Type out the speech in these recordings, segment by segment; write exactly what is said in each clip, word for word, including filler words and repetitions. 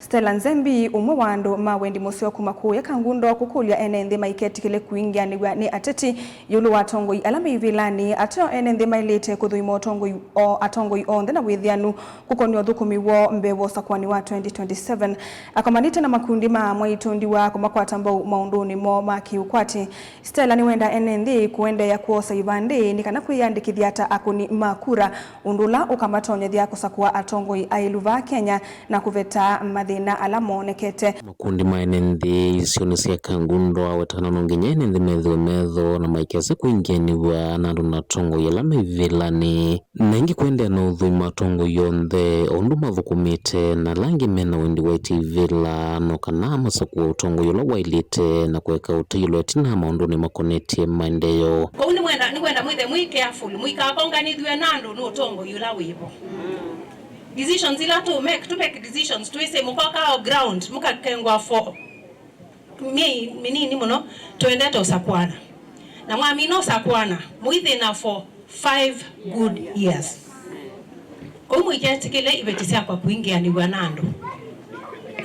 Stella Nzembi, ũmwe wa andũ ma wendi mũseo kuma kũũya Kangundo, kũkũlya ene nthĩ maiketĩkĩle kũingĩanĩw'a nĩ ateti ĩũlũ wa atongoi ala me ivĩlanĩ. Ateo ene nthĩ maĩlĩte kũthũima ũtongoi o atongoi onthe na wĩthĩanu kũkonĩa ũthũkũmi woo mbee wa ũsakũanĩ wa twenty twenty-seven. Akomanĩte na makundi ma amwe, itondiwa kũmakwata mbau maũndũnĩ moo ma kĩũkwati. Stella nĩwenda ene nthĩ kũendeea kwosa ivandĩ nĩ kana kwĩyandĩkĩthya ta akũni ma kura, ũndũ ũla ũkamatonyethya kũsakũa atongoi aĩlu vaa Kenya na kũveta mathĩna ala monekete. Makundi ma ene nthĩ isionĩ sya Kangundo awetana no nginya ene nthĩ methĩwe metho na maikese kũingĩanĩw'a na andũ na atongoi ala me ivĩlanĩ. Na ĩngĩ kũendeea na ũthũima atongoi onthe o ũndũ mathũkũmĩte, na ala angĩ mena wendi wa ĩtĩvĩla, no kana masakũe ũtongoi ũla waĩlĩte na kũeka ũtei ũla ĩtina maũndũnĩ makonetye maendeeo. Kwoou nĩmwenda, nĩkwenda mwĩthe mwĩ careful, mũikakonganĩthw'e na andũ nĩ ũtongoi ũla wĩvo. Decisions ila tũ make, tũ make decisions twĩsĩ mũkoka o ground, mũkakengwa for myei mĩnini mũno, tũendete ũsakũana. Na mwamina ũsakũana, mũithĩna for five good years. Kwoou mũiketĩkĩle iveti syakwa kũingĩanĩw'a na andũ.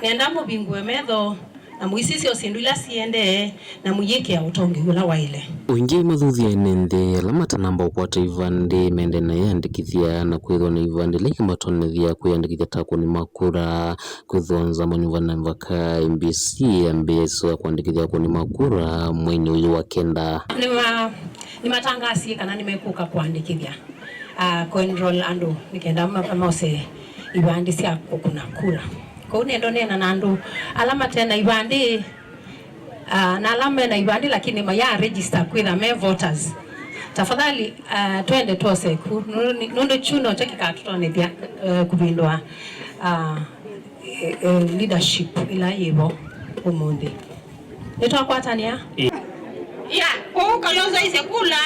Nĩenda mũvingũe metho na mũisisya syĩndũ ila siendee na mũyĩkĩa ũtongoi ũla waĩle. Ũingĩ mathuthya ene nthĩ ala matanamba ũkwata ivandĩ mende na ĩyandĩkĩthya na kwĩthwa na ivandĩ ila ikũmatonyethya kwĩyandĩkĩthya ta akũni ma kura. Kwĩthwa nzama nyuva na mvaka M B C yambĩĩe ĩsoya kũandĩkĩthya akũni ma kura mweinĩ ũyũ wa kenda. Nĩma-, nĩmatangasie kana nĩmekũka kũandĩkĩthya, ah, kũenroll andũ nĩ kenda ma-, mose ivandĩ sya kũkũna kura. Kwoou nĩenda ũneena na andũ ala mate na ivandĩ, ah, na ala me na ivandĩ lakini maya register kwĩtha me voters. Tafadhali, ah, twende twose ku, nũ-, nũndũ kyu nokyo kĩkatũtonyethya, eh, kũvĩndũa, ah, eh, eh, leadership ĩla yĩvo ũmũnthĩ. Nĩtwakwatanĩa? Ya, kwoou Kalonzo aisye kula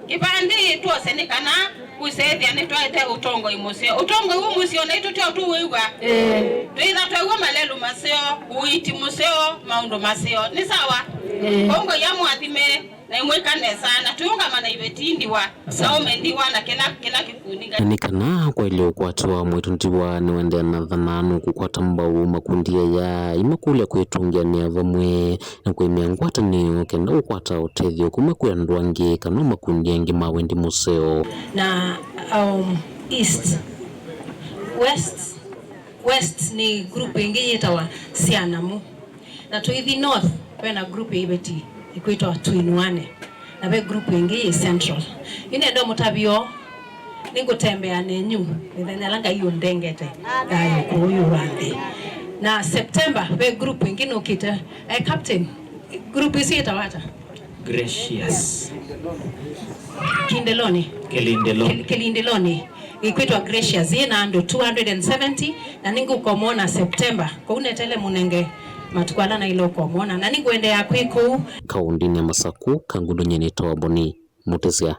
kĩvandĩ twose nĩ kana kũsethĩa nĩtwaete ũtongoi mũseo. Ũtongoi wĩ mũseo naitũ tyo tũwĩw'a. Ĩĩ. Twĩtha twew'a malelu maseo, ũiiti mũseo, maũndũ maseo. Nĩ sawa? Ĩĩ. Kwoou Ngai amũathime. Na imwĩka nesa, na tũũngama na iveti ndiwa, na ũme ndiwa, na kĩla, kĩla kĩkundi Ngai. Na nĩ kana kwaĩlye ũkwati wa mwĩtũ ndiwa nĩwendeea na thana nũkũkwata mbau makundi aya, imakũlya kwĩtũngĩanĩa vamwe na kũĩmĩa ngwatanĩo kenda ũkwata ũtethyo kuma kwĩ andũ angĩ kana makundi angĩ ma wendi mũseo. Na, um, East, West, West nĩ group ĩngĩ yĩtawa Sianamu. Na tũithi north, ve na group ya iveti ikwĩtwa Tũinuane, na ve group ĩngĩ yĩ central. Yu nenda mũtavyo, nĩngũtembea nenyu mĩthenya ĩla Ngai ũndengete thayũ kũũ ĩũlũ wa nthĩ. Na September, ve group ĩngĩ nũkĩte. Eh, Captain, group ĩsu yĩtawa ata? Gracious. Kindeloni. Kilindiloni. Kil-, Kilindiloni. Ĩkwĩtwa Gracious, yĩ na andũ two hundred and seventy, na nĩngũkomwona September. Kũu netele mũnenge matukũ ala naĩle ũkomwona, na nĩngũendeea kwĩ kũu. Kaũndĩnĩ ya Masakũ, Kangundo, nyie nĩtawa Boni Mũtĩsya.